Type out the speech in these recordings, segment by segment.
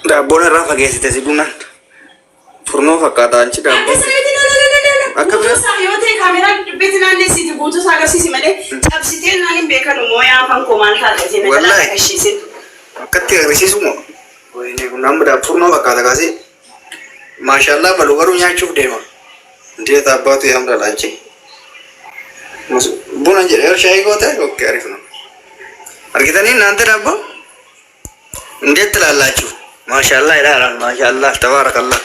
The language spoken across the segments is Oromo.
Daabboon irraa fageessite si dhunaan. Furnoo fakkaata anchi Akka daabboon. sanitti la la la la la. Akka Guutuu bira- isaa yoo ta'e kaameraa dubbitti naanneessiiti guutuu isaa agarsiisi malee cabsitee naan hin beekanu mooyaa afaan koo maal taate isin na jalaa Wallaahi. dhaqashiisin. Akkatti agarsiisu moo? Wayne kun amma daab furnoo fakkaata kaasee. Maashaallah balu garuu nyaachuuf deema. Indeet abbaatu yaamra anchi. Buna jedhee shaayii goote okay arifnu. Argitanii naante daabboo? እንዴት ትላላችሁ? ማሻአላህ ይላል። ማሻአላህ ተባረከላህ።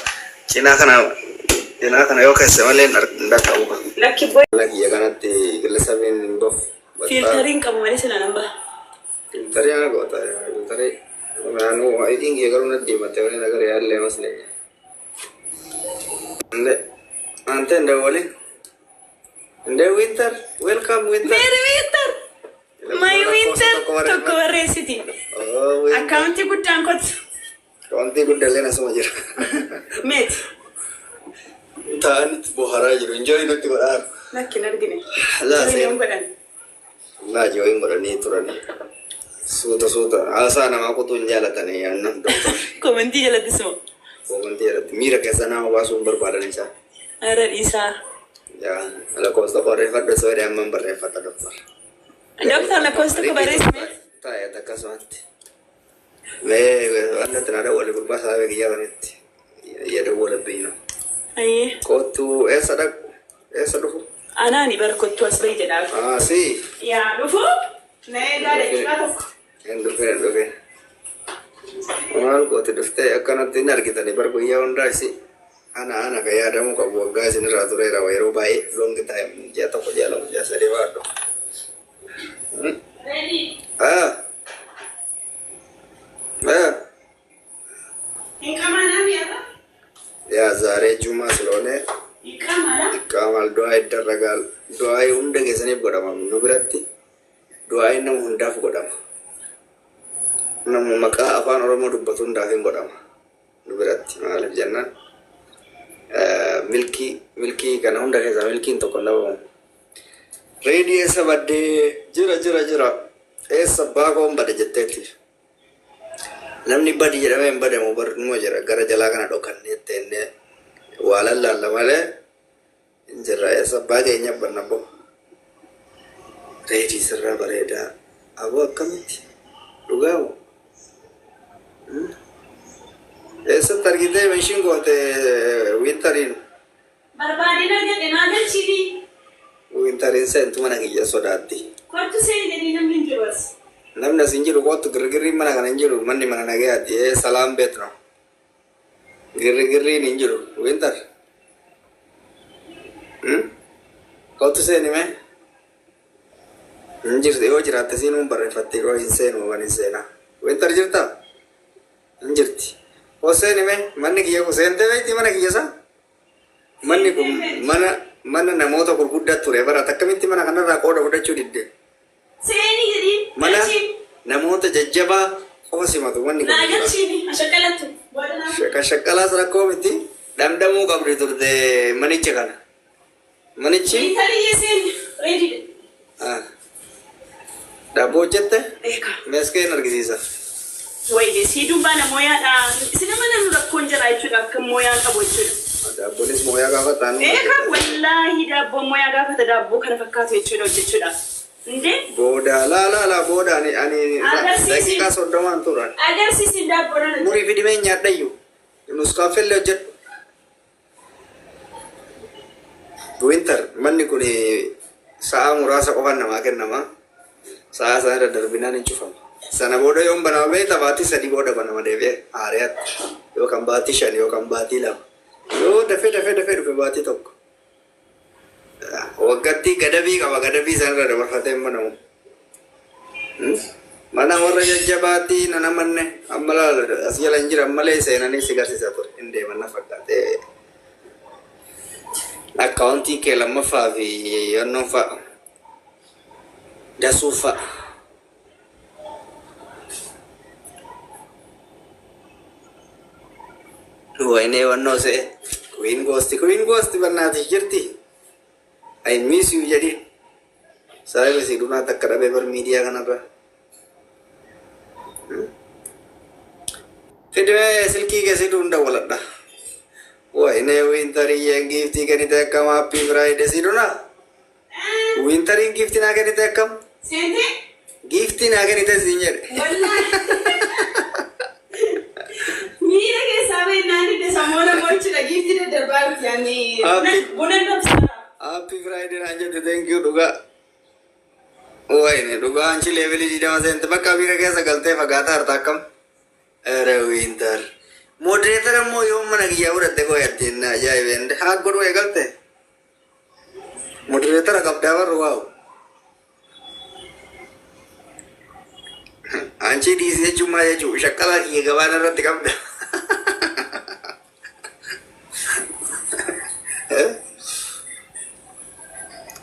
Cinaa kana cinaa kana yoo keessa malee hin dhaqqabu. Lakki boy Kiyya kanatti gillesabiin hin bahu. fiiltariin qabu malee sila nan baha. Filtarii ana goota. Filtarii naannoo hidhiin kiyya garuu na diimatte malee nagar yaallee masleenya. እንዴ አንተ እንደወልን እንዴ Winter welcome Winter Meeri Winter my Winter tokko barreessiti. Akkaawuntii guddaan kottu Wanti guddallee asuma jira. meeti Ta'anitti bohaaraa jiru. Enjoy nutti godhaa. lakki hin argine. Laa Join seen. godhan. Laa join godhanii turan. Suuta suuta haasaa namaa kutuu hin jaalatanii yaannan doktor. Komentii jalattis moo? Komentii jalatti miira keessa nama baasuu hin barbaadan isaa. Ara dhiisaa. Yaa lakkoofsa barreeffadhu osoo jedhee amman barreeffadha doktor. Doktor lakkoofsa tokko barreessi mee? Taa'ee akkasumatti. Mee waan natti na dawwale gurbaa isaa kiyyaa kanatti. Iyya dawwalabbii ነው. Ayyee. Kottu eessa dhaqu? Eessa dhufu? Anaani bara kottu as bahi jedhaa. Ah, si. Yaa dhufu. Na eegaa daqiiqaa tokko. Hin dhufin hin dhufin. Maal gooti dhuftee akkanatti hin argitanii bar guyyaa hundaa isi ana ana ka yaadamuu qabu waggaa isin irraa tureera yeroo baay'ee long time ji'a tokko ji'a lama ji'a sadii baadhu. Ready. Ah. Ah. Hin qamaanaa mi'aadha. ያ ዛሬ ጁማ ስለሆነ Hin qamaanaa. ይቃማል ዱዓ ይደረጋል። ዱዓይ hunda keessaniif godhama nu biratti du'aayin nama hundaaf godhama. Nama maqaa afaan Oromoo dubbatu hundaaf hin godhama nu biratti maaliif jennaan milkii milkii kana hunda keessaa milkiin tokko hin dhabamu. Reedii eessa baddee jira jira jira eessa baakoon bade jetteetti. Namni badi jedhamee hin badamu barnuma jira gara jalaa kana dhokannee teennee waa lallaalla malee hin jirra eessa abbaa keenya banna bo. Reedii sirraa bareedaa. Aboo akkamitti? Dhugaa moo? Eessatti argitee meeshiin goote Wintariin? Barbaadeen argadhe naa galchiini. Wintariin seentu mana kiyya sodaatti. Kottu seeni jedhii namni hin jiru as. Namni as hin jiru kootu girgirriin mana kana hin jiru manni mana nagayaati. Ee salaam beet ነው. Girgirriin hin jiru. Winter. Kootu seeni mee? Hin jirtu yoo jiraatte siinuun barreeffatte yoo hin seenu waan hin seenaa. Winter jirtaa? Hin jirti. Koo seeni mee? Manni kiyya kun seentee beekti mana kiyya isaa? Manni kun mana mana namoota gurguddaa ture bara akkamitti mana kanarraa qooda fudhachuu didde? Seeni jedhii. Mana Galchiin. namoota jajjabaa qofa simatu manni kun. Naa galchiini. Ashaqqalattu. Booda naa. Shaqqalaas rakkoo miti. Dhamdhamuu qabdi turte manicha kana. Manichi Wintarii seeni. Ready. ah, daabboo hojjette Beeka. meeskeen argisiisa. Wayne si dubbana mooyaadha. Isin nama namni rakkoon jira jechuudha akka mooyaan qabu jechuudha. Daabboonis mooyaa gaafa ta'an. Beeka wallaahi daabboon mooyaa gaafata daabboo kana fakkaatu jechuudha hojjechuudhaaf. Indee Booda laa laa laa booda ani ani Agarsiisi. daqiiqaa 30n turan. Agarsiisin daabboo nana. Murii fidimee nyaadhayyuu. Nuskaafellee hojjedhu. Winter manni kun sa'a muraasa qofaan namaa kennama. Sa'a sana irra darbinaan hin cufama. Sana booda yoon banama beekta baatii 3 booda banama deebi'ee haariyaatti. Yookaan baatii 5 yookaan baatii 2. Yoo dafee dafee dafee dhufe baatii 1. Waggaatti gadabii qaba gadabii sana irra dabarfatee hin banamu. Mana warra jajjabaatti nana manne amma laala as jala hin jiran malee seenanii si garsiisa ture hin deeman na fakkaate. Akkaawuntii kee lammaffaa fi yonnoon fa'a. Dasuu fa'a. Waynee wannoo se'e. Queen Ghost Queen Ghost barnaatiif jirti. I miss you jedhi. Saayiba si dhunaa takka dhabee bar miidiyaa kanarra. Fidee silkii keessi duun dawwaladha. Wayne Winteriyyeen giiftii kennite akkam? Happy Friday siduna. Winteriin giiftii naa kennite akkam? Seente? Giiftii naa kennite siin jedhe. Wallaahi. Miira keessaa beeknaan didde sammuu nama jechuudha. Giiftii daddarbaa miti ani. Happy. Buna dabsaa. Happy Friday naan jette, thank you dhugaa. Wayne dhugaa anchi levelii 20 seente bakka miira keessa galtee fagaataa harta akkam? Ere Winter. Moderator ammoo yoo mana kiyyaa fudhatte koo yattiin ajaa'ibeen haa godhu eegalte. Moderator qabdaa barru waaw. Anchi dhiisii jechuun maal jechuu? Shakkalaa kiyya gabaan irratti qabda.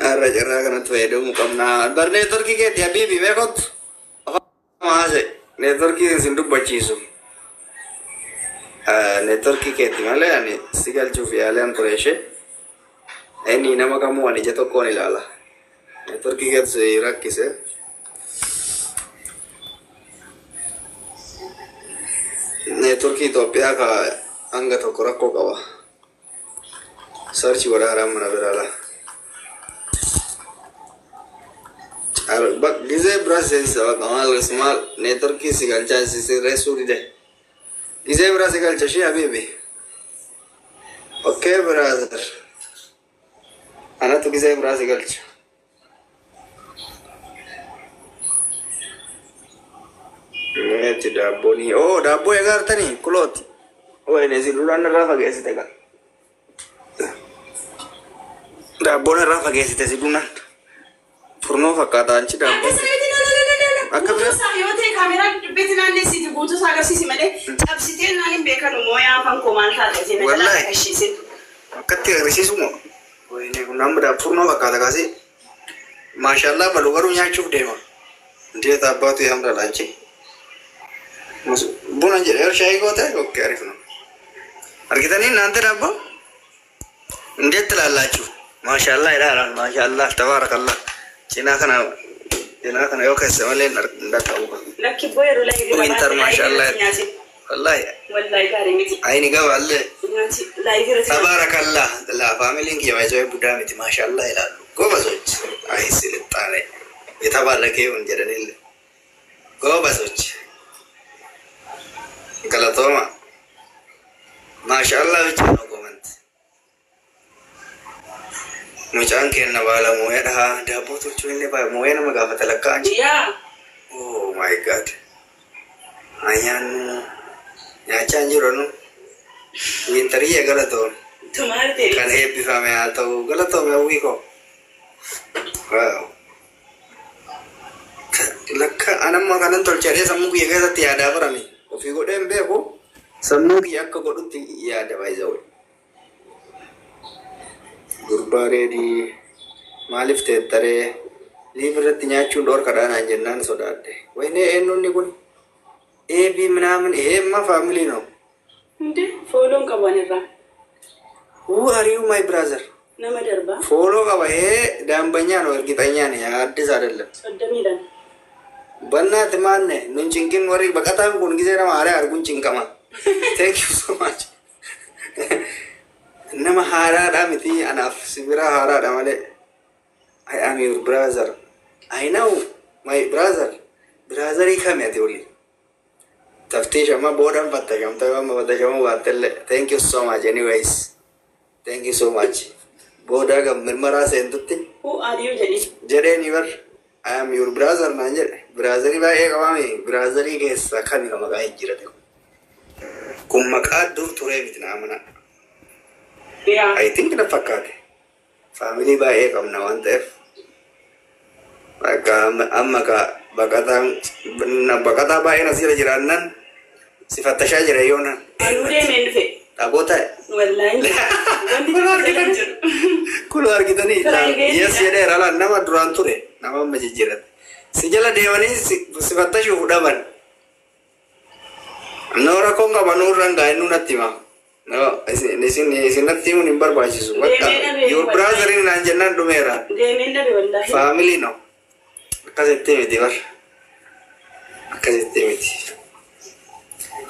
Har'a carraa kanatti fayyadamuu qabna. Bar neetworkii keetti habiibi beekottu. Afaan haase neetworkii isin dubbachiisu. Neetworkii keetti malee ani si galchuuf yaalaan ture ishee. Inni nama kamuu ani ija tokkoon ilaala. Neetworkii keetti si rakkise. Neetworkii Itoophiyaa ka hanga tokko rakkoo qaba. Search godhaa haraan mana biraa laa. Gizee biraa seensa bakka maal maal neetworkii si galchaa si sirreessuu dide. Gizee biraa si galcha ishee habiibi. Okay brother. Anatu gizee biraa si galcha. Meeti daabbooni. Oh, daabboo eegaartanii kulooti. Wayne si duraan irraa fageessite gaa. Daabboon irraa fageessite si duraan. Furnoo fakkaata anchi daabboo. Akka sirriitti no no no no no. Akka Guutuu bira- isaa yoo ta'e kaameraan dubbeetti naanneessiiti guutuu isaa agarsiisi malee cabsitee naan hin beekanu moo yaa afaan koo maal taate na jalaa Wallaahi. kakashiisin. Akkatti agarsiisu moo? Wayne kun amma furnoo fakkaata kaasee. Maashaallah balu garuu nyaachuuf deema. እንዴት አባቱ ያምራል አንቺ። Buna jedhe shaayii goote okay አሪፍ ነው። Argitanii እናንተ ዳቦ እንዴት ትላላችሁ? ማሻአላህ ይላል። ማሻአላህ ተባረከላህ። Cinaa kana cinaa kana yoo keessa malee hin dhaqqabu. Lakki boo yeroo live Winter maashaallah. nyaati. Wallahi Wallahi gaarii miti. ayni gaballee Nyaati live irratti. ተባረከላህ ላ ፋሚሊን kiyya baay'ee ቡዳ miti ማሻአላህ ይላሉ ጎበዞች። አይ ስልጣኔ የተባረከ ይሁን jedhanille ጎበዞች galatooma ማሻአላህ ብቻ ነው comment. Mucaan keenya baala mooyadha. Daabboo tolchuu illee mooya nama gaafata lakkaa anchi. Yaa. Oh my God. Nyaannu nyaachaa hin jiru nu. Wintariyya galatoome. Tumaal ta'e. Kan eebbifame haa ta'u galatoome hawwii koo. Wow. Lakka anamma kanan tolchadhee sammuu kiyya keessatti yaadaa barame. Ofii godhee hin beeku. Sammuu kiyya akka godhutti yaada baay'ee. Gurbaa reedii maaliif teettaree liif irratti nyaachuun dhorkadhaa naan jennaan sodaadhe. Wayne eenyuun kun eebii ምናምን ይሄማ family ነው። Hundi follow n qabu irraa. Who are you, my brother? Nama darbaa. Follow qaba ይሄ ደንበኛ ነው፣ እርግጠኛ ነኝ አዲስ አይደለም። 32. በእናትህ ማነህ? Nun cinqin warri baqataan kun gisee nama haaraa arguun cinqama. Thank you so much. Nama haaraadha miti anaaf si bira haaraadha malee. I am your brother. I know my brother. Brotherii kami ati olii? Taftiish amma boodan fattashamta yoo amma fattashamuu baattellee. Thank you so much anyways. Thank you so much. Booda gam mirmaraa seentutti Who are you jedhi. jedheeni bar. I am your brother naan jedhe. Brotherii baay'ee qabaame. Brotherii keessaa kami ka maqaa jijjiirate kun? Kun maqaa dur turee miti naa amana. Yaa. I think na fakkaate. Family baay'ee qabna waan ta'eef. Bakka amma ka baqataan baqataa baay'een asirra jiraannan si fattashaa jira yoonan. Anuu deemeen dhufe. Dhaabota. Wallaahi. Wanti Kun argitanii? jiru. Kun argitanii? Private Yes jedheera laal nama duraan ture nama amma jijjiirate. Si jala deemanii si fattashuuf dhaban. No rakkoon qaba nurraan gaa inni natti hima. No isin natti himuun hin barbaachisu. Bakka Deemee dhabee your brother naan jennaan dhumeera. Deemeen dhabe wallaahi. Family no. Akkasitti miti bar. Akkasitti miti.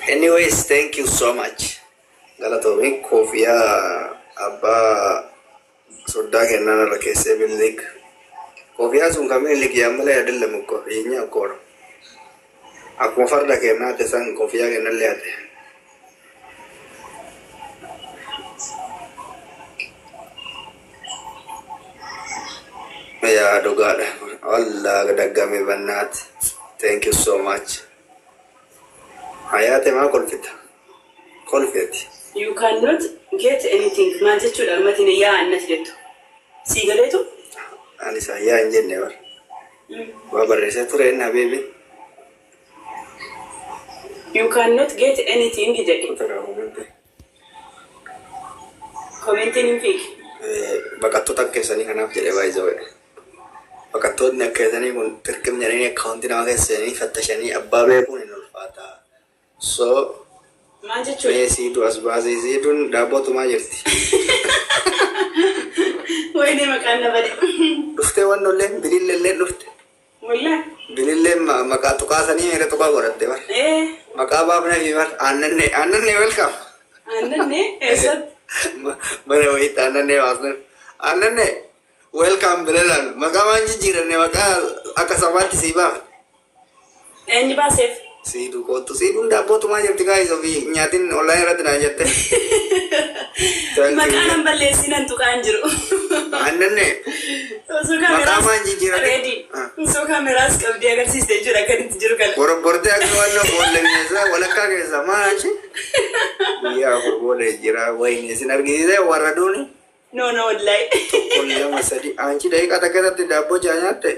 Anyways, thank you so much. Galatoomi, koofiyaa abbaa soddaa kennaan irra keessee Minilik. Koofiyaan sun kan Minilik yaa malee አይደለም እኮ የኛ እኮ ነው። Akkuma farda kennaate san koofiyaa kennallee ate. Yaa, dhugaadha. Wallaa daggame bannaati. Thank you so much. Hayaate, maa kolfita? Kolfeeti. You cannot get anything maal jechuudha ammatiin yaa annas jettu. Sii galeetu? Ani isa yaa hin jenne bar. Waa barreessee ture inni habiibi. You cannot get anything jedhe. Commentiin hin fiigi. Baqattoota akka keessanii kanaaf jedhee baay'isoo. Baqattoonni akka keessanii kun tirkim jedhanii akkaawuntii nama keessanii fattashanii abbaa beekuun hin ulfaata. So Maal jechuudha? Mee siidu as baasee, siiduun daabboo tumaa jirti. Wayinee, maqaan na bade. Dhuftee wannollee bililleellee dhufte. Wallaa. Bililleen maqaa tuqaasanii miira tuqaa godhatte bar. Ee. Maqaa baafnee fi bar, aannannee, aannannee, welcome. Aannannee eessatti? Mana wayiitti aannannee baasne. Aannannee, welcome bilelaan maqaa waan jijjiiranne maqaa akka sabaatti sii baafne. Eenyu baaseef? Siiduu kootu, siiduun daabboo tumaa jirti guys, ofii nyaatiin online irratti naan jette. Thank you. Maqaa nan balleessinan tuqaan jiru. Aannannee. Osoo kaameraas Maqaa maan jijjiirate? Ready. Ah. Osoo kaameraas qabdee agarsiiste jechuudha kan itti jiru kana. Borbortee akka waan boolla keessaa walakkaa keessaa maal achi? Guyyaa 4 booda jira wayini isin argisiisee warra duuni. No, no, wallahi. Tokko, lama, sadi, aanchi daqiiqaa takka irratti daabboo ja'a nyaatte.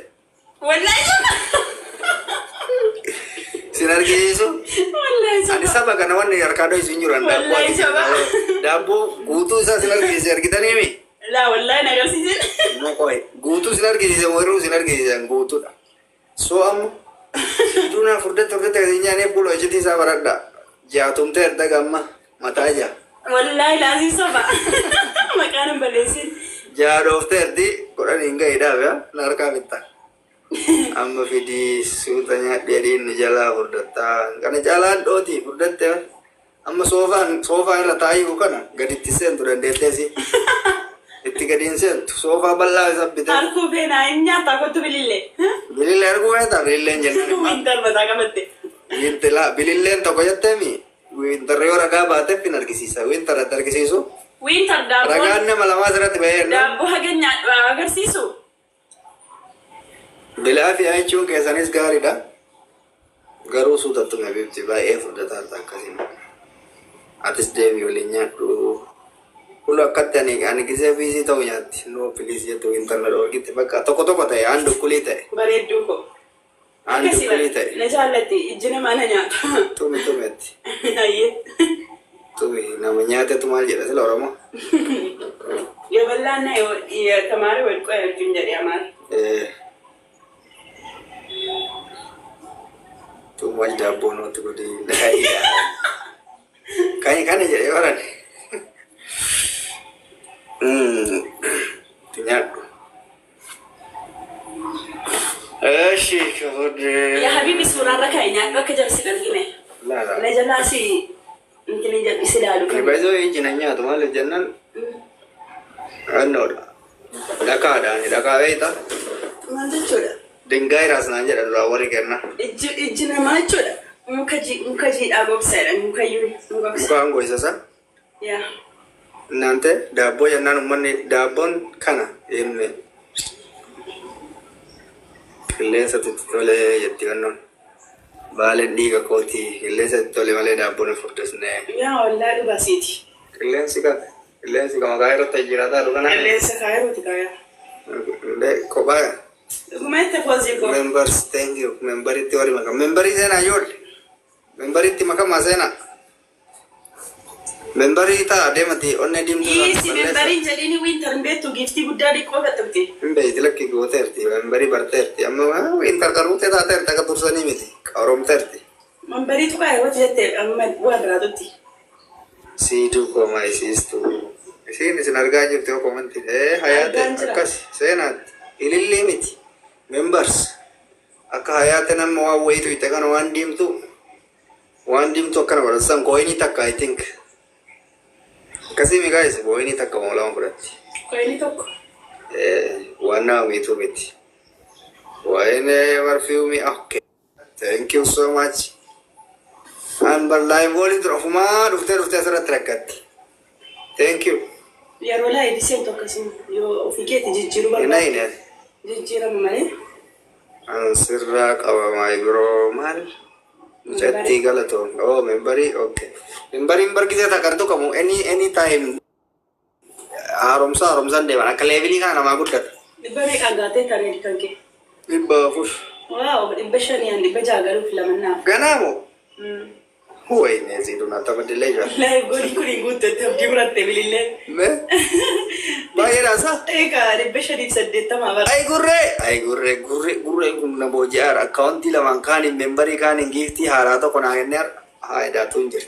Wallahi. Isin argisiisu. Wallahi Ani soba. saba kana wanni harkaa dho'isu hin jiru. Daabboo Wallahi soba. Daabboo guutuu isaa isin argisiise argitaniimi. Laa, wallahi na agarsiisin. Moqoy guutuu isin argisiise, warruu isin argisiisan guutuudha. So amma duuna furdatte furdatte kan nyaanee bulu hojjetii isaa baradha. Jaatumtee erga gamma mataa jaa. Wallahi laazim soba. Maqaa nan balleessin. Jaa dhooftee erdi godhan hin gahiidhaaf yaa na harkaa bitta. Amma fidii suuta nyaadhee adiin jalaa furdattaa. Kana caalaan dhooti furdattee amma soofaan soofaa irra taa'uu kana gaditti seentu dandeetteesi. Itti gadi hin seentu soofaa bal'aa isa bitee. Harkuu feenaa hin nyaataa kottu bilillee. Bilillee arguu feetaa, bililleen jennaan. Winter mataa qabatte. Wintila bililleen tokko jetteemi winter yoo ragaa baateef hin argisiisa. Winter atti argisiisu. Winter daabboon Ragaan nama lamaa asirratti bahee daabboo haga nyaadhu agarsiisu. Bilaa fi jechuun keessanis gaariidha. Garuu suutattu bifti baay'ee furdataa akkasiin. Atis deemi waliin nyaadhu. Kun akkatti ani gisee fiisii ta'u nyaatti. No please jettu winter na dhoorgitti bakka tokko tokko ta'e aan dukkulii ta'e. Bareedduu koo. Aan Akkasii dukkulii ta'e. Na jaallatti, ijji namaa na nyaata. Tumi tumetti. Ayyee. Tumi nama nyaatetu maal jedha sila Oromoo. የበላና የተማረ ወድቆ አይወድም jedhe Amaara. Too much daabboo nootti godhi. Kan kana jedhee baran. Nyaadhu. Eshi kabodee. Yaa habiibi, suuraarra kaa'e nyaadhu akka jarsi argine. Laala. Na jalaa si intini jedhi si ilaalu Ani kan. baay'ee iji na nyaatu maaliif jennaan annoodha. Dhakaadha, ani dhakaa beektaa? Maal jechuudha? Dingaay raas naan jedha duraa warri kenna. Ijji namaa jechuudha. Muka jiidhaa gogsaadha. Mukayyuu nu gogsa. Muka aangoo isa isaa. Yaa. Naante daabboo jennaan uummanni daabboon kana ilme qilleensa itti tolee jetti kannoon. Baaleen dhiiga kootii qilleensa itti tole malee daabboon hin furdisne. Yaa, wallaa dhugaasiiti. Qilleensi kan qilleensi kan maqaa irratti jiraataa dhugana. Qilleensa kaayirooti kaayaa. Kophaa. Dhuguma itti foozii koo. Members, thank you. Memberitti warri makamaa. Memberii seenaa ijoollee. Memberitti makamaa seenaa. Memberii ta'a deemati onnee diimtuu. Dhiisi, memberiin jedhiini, Winter hin beektu, giiftii guddaa dhiqoo qaxxabte. Hin beeyti, lakki gooteerti. Memberii barteerti. Amma winter qaruutee taateerti, akka tursanii miti. Qaromteerti. Memberiitu kaayirooti jettee amma waan biraatutti. Siiduu koo isiistu. Isiin isin argaa jirti yoo komantii. Ee hayaate Argaan jira. akkas seenaatti. Ilillii miti. Members. Akka hayaate nama waan wayitu itti kana waan diimtuu. Waan diimtuu akkana godhatan coinii takka, I think. Akkasii mi guys, coinii takka moo lama fudhatti. Coinii tokko. Waan nama miituu miti. Wayne perfume, okay. Thank you so much. An bar live waliin ture, ofumaa dhuftee dhuftee asirratti rakkatti. Thank you. Yeroo live seentu akkasuma yoo ofii keetti jijjiiruu Hin barbaadde ayine. jijjiirama malee. An sirraa qaba, my bro, maal? Mucattii galatoom. Oh, memberii, okay. Memberiin bargisee takkan tuqamu any time haaromsa haaromsaan deeman akka levelii kana namaa guddata. Dhibba meeqaan gaatee taree kan kee? 400. Wow, 500 an 600 galuuf lamannaaf. Ganaamoo? Wayne ziiduna taphatillee jira. Live godhi kun hin guuttatte, abdii muratte bilillee. Mee? Baay'eedha isaa? Egaa 580 bara. Ay gurree! Ay gurree, gurree, gurreen kun na booji'aara. Accountii lamaan kaaniin memberii kaaniin giftii haaraa tokko naa kennee haa edaatu hin jiru.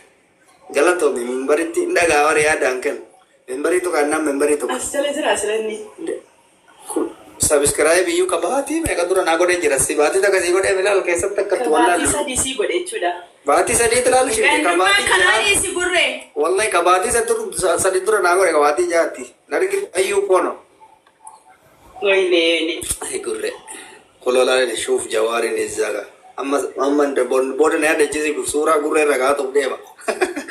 Galatoomi, memberitti hin dhagaa warri yaadaan kennu. Memberii tokko annaan memberii tokko. As jala jira asirranni. Subscribe iyyuu qabaatii meeqa dura naa godhee jira. Si baatii takka sii godhee milaal keessatti akkatti Baatii wallaalu. 3 sii godhe jechuudha. Baatii sadiitti ilaalu shirke Gandummaa qabaatii kanaa ja'a. dhiisi gurree. Wallahi qabaatii sadi dura naa godhe, qabaatii ja'atti. Nargi ayyuu kono. Wayne wayne. Ay gurree. Kololaa shuuf jawaariin izzaga. Amma amma booda na yaadachiisi, suuraa gurree irra kaa'atuuf deema.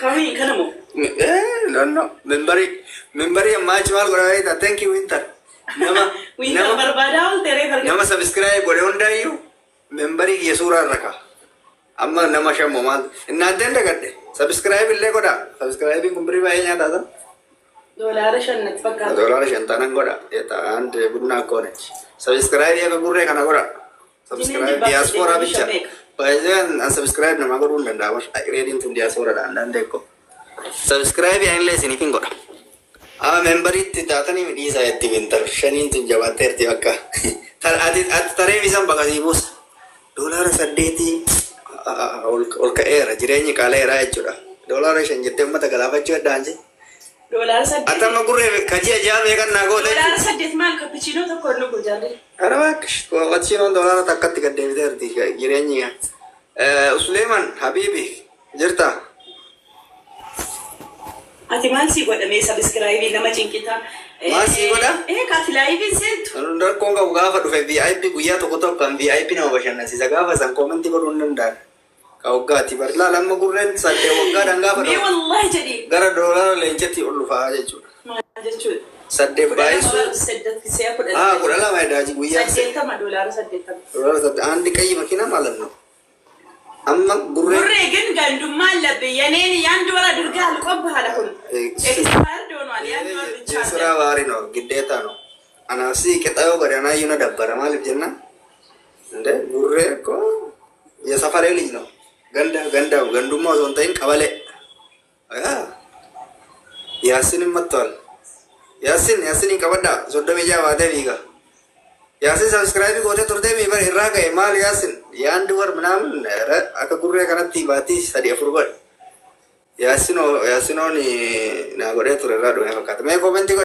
Kamii kana moo? Eh, no no. Memberii memberii ammaa achi maal godhaa beektaa? Thank you, Winter. Nama Winter nama barbaadaa ol teree barbaada. nama subscribe godhe hundaayyuu memberii kiyya suuraa irra kaa'a. Amma nama shammo maal innaanteen dagadhe. Subscribe illee godhaa. Subscribe kun birii baay'ee nyaataa sana. Doolaara 5 natti fakkaata. Doolaara 5 tanan godha. አንድ ቡና እኮ ነች። Subscribe akka gurree kana godha. Subscribe diaspora bicha. Baay'een subscribe nama godhuu hin danda'amu. Reediin tun diasporaadha andaan ko. Subscribe anillee isiniif hin godha. Amma memberiitti taatanii dhiisaa itti Winter. Shaniin tun jabaatteerti bakka. Ati taree bisan bakka sii buusa. Doolaara 8 ol ka'eera, jireenyi qaaleera jechuudha. Doolaara 5 jettee uummata galaafachuu heddaan jee. Doolaara 8. Ati amma gurree kaji'a ja'a meeqan naa goote? Doolaara 8 maal, cappuccino tokko nu gurjaalle. Ara እባክሽ cappuccinoon doolaara takkatti gad deebiteerti jireenyi. Suleeman habiibi, jirta? Ati maal sii godhamee subscribe nama cinqitaa? Maal sii godha? Ee, kaati liveiin seentu. Rakkoon qabu, gaafa dhufe VIP guyyaa tokko tokko kan VIP nama bashannansiisa, gaafa san commentii godhuu hin danda'an. Ka waggaati bari laala, amma gurreen 8 waggaadhaan gaafa Mee dhufe wallahi jedhi. gara doolaara leencatti ol dhufaa jechuudha. Maal jechuudha? 8 baay'isuu 8 si'a 10. haa 12 edaaji guyyaa 80, doolaara 80. Doolaara 8 አንድ ቀይ መኪና ማለት ነው። Amma gurreen ጉሬ ግን gandummaa አለብህ። የኔን የአንድ ወር አድርገህ አልቆብሃል። አሁን expired ሆኗል። የአንድ ወር ብቻ የስራ አለ። ባህሪ ነው፣ ግዴታ ነው። Anaaf qixaayoo godhe anaayyuu na dabbara, maaliif jennaan እንደ ጉሬ እኮ የሰፈሬ ልጅ ነው። ገንዳ ገንዳ gandummaa osoo hin ta'in ቀበሌ ያሲንም መጥቷል። ያሲን ያሲን qabadhaa, 36 baatee fiiga. ያሲን subscribe gootee turtee mi bar irraa ka'e maal ያሲን የአንድ ወር ምናምን ኧረ akka gurree kanatti baatii sadii afur godhe. Yaasinoo yaasinoon naa godhee ture irraa dhume fakkaata. Mee commentii